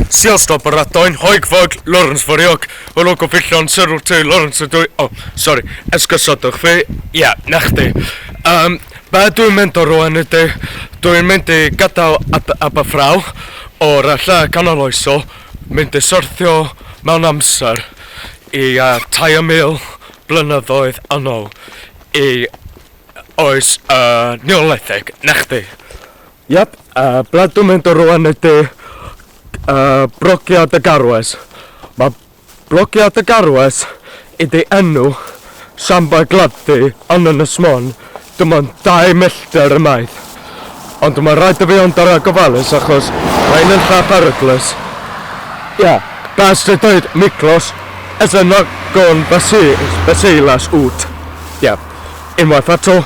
Sielstop yr adain, Hoegfog, Lawrence Foriog, Olwg o Fillon, Cyril T, Lawrence y dwy... O, oh, sori, esgusodwch fi. Ie, yeah, na chdi. Be dwi'n mynd o rwan ydy, dwi'n mynd i gadael Aberffraw o'r lle canoloesol, mynd i syrthio mewn amser i 3,000 blynyddoedd yn ôl i oes y Neolithig, na chdi. Iep, ble dwi'n mynd o rwan ydy Brogiad y Garwes. Mae Brogiad y Garwes ydy enw siambr gladdu yn Ynys Môn, dim ond 2 milltir ymaith. Ond mae rhaid i fi ond ar gofalus achos mae'n yn lle peryglus. Ie, yeah, best i dweud Miklos, es yn gon Basilas ut. Ie, yeah. Unwaith eto,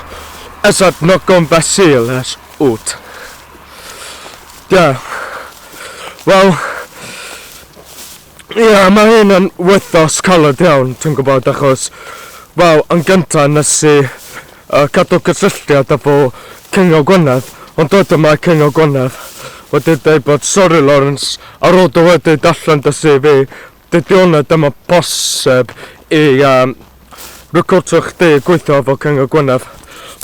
es yn gon Basilas ut. Ie. Yeah. Wel, Ia, mae hyn yn wythnos caled iawn, ti'n gwybod, achos, wel, yn gyntaf nes i cadw cysylltiad efo Cyngor Gwynedd, ond dod yma Cyngor Gwynedd wedi dweud bod sori Lawrence, ar ôl dy wedi darllen dy CV, dydy hwnna ddim yn bosib i recordio chdi gweithio efo Cyngor Gwynedd.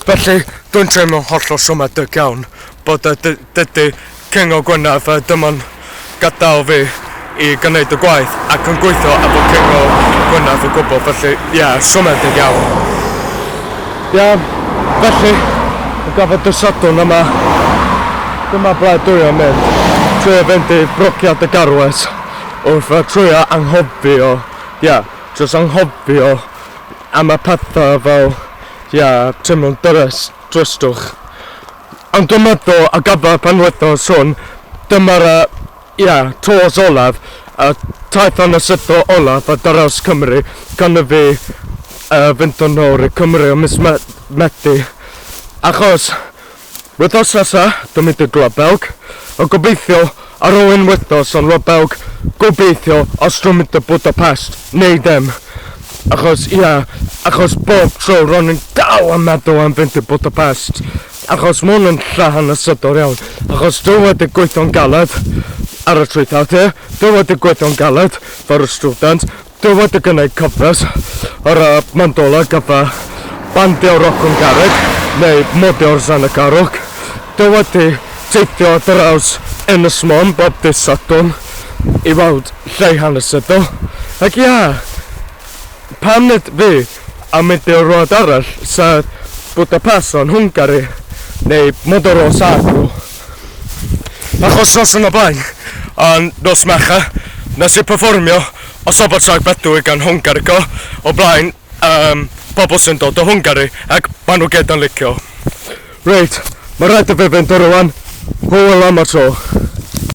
Felly, dwi'n teimlo'n hollol siomedig iawn bod dydy Cyngor Gwynedd ddim yn gadael fi i gwneud y gwaith ac yn gweithio efo Cyngor Gwynedd o gwbl, felly ie, yeah, siomedig iawn. Ie, yeah, felly, yn gofod y Sadwrn yma, dyma ble dwi yn mynd. Trio fynd i Brogiad y Garwes wrth trio anghofio, ie, yeah, jyst anghofio am y pethau fel, ie, yeah, teimlo'n dyrys, dristwch. Ond dwi'n meddwl ar gyfer y penwythnos hwn, dyma'r yy, ie, tours olaf, y taith hanesyddol olaf ar draws Cymru, gan i fi fynd yn ôl i Cymru ym mis Medi. Achos, wythnos nesa, dwi'n mynd i Gwlad Belg, a gobeithio ar ôl un wythnos yn Wlad Belg, gobeithio os dwi'n mynd i Budapest neu ddim. Achos, ie, achos bob tro ro'n i'n dal yn meddwl am fynd i Budapest. Achos mae hwn yn lle hanesyddol iawn. Achos dwi wedi gweithio'n galed ar y traethawd ie. Dwi wedi gweithio'n galed fel y student. Dwi wedi gwneud cyfres ar y mandola gyda bandiau roc Hwngareg neu modio'r Zanagarog. Dwi wedi teithio ar draws Ynys Môn bob dydd Sadwrn i weld lle hanesyddol. Ac ia, pam nid fi a mynd i'r wlad arall, sef Budapest yn Hwngari, neu Modorosagro. Achos noson o blaen, yn nos Mercher, nes i perfformio o Sobotrag Bedwy gan Hwngarico o blaen pobl sy'n dod o Hwngari, ac maen nhw gyd yn licio. Reit, mae rhaid i fi fynd o rwan. Hwyl am y tro.